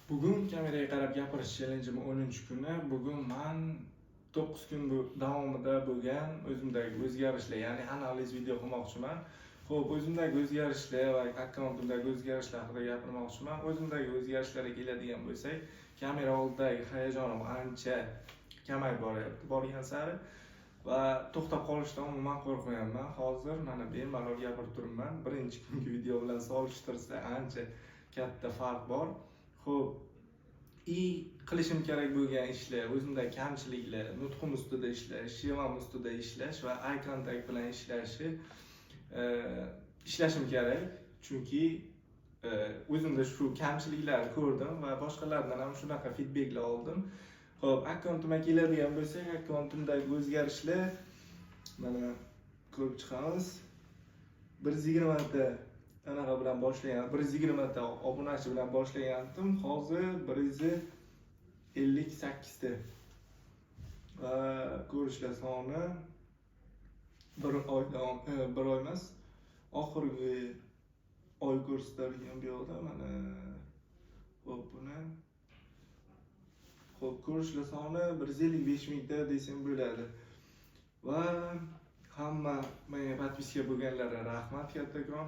Bugun kameraga qarab gapirish challengeim 10-kuni. Bugun man 9 kun bu davomida bo'lgan o'zimdagi o'zgarishlar, ya'ni analiz video qilmoqchiman. Xo'p, o'zimdagi o'zgarishlar va akkauntimdagi o'zgarishlar haqida gapirmoqchiman. O'zimdagi o'zgarishlarga keladigan bo'lsak, kamera oldidagi hayajonim ancha kamayib boryapti borgan sari va to'xtab qolishdan umuman qo'rqmayapman. Hozir mana bemalol gapirib turibman. Birinchi kungi video bilan solishtirsa, ancha katta farq bor. Xo'p, и qilishim kerak bo'lgan ishlar, o'zimdagi kamchiliklar: nutqim ustida ishlash, shevam ustida ishlash va eye contact bilan ishlashim kerak, chunki o'zimda shu kamchiliklarni ko'rdim va boshqalardan ham shunaqa feedbacklar oldim. Xo'p, akkauntimga keladigan bo'lsak, akkauntimdagi o'zgarishlar, mana, ko'rib chiqamiz. 120 ta anaqa bilan boshlagan, 120 ta obunachi bilan boshlagandim, hozir 158 ta va ko'rishlar soni bir oy davom, bir oy emas, oxirgi oy ko'rsatilgan bu yoqda, mana. Xo'p, buni, xo'p, ko'rishlar soni 155 mingta desam bo'ladi. Va hamma menga подписка bo'lganlarga rahmat kattakon.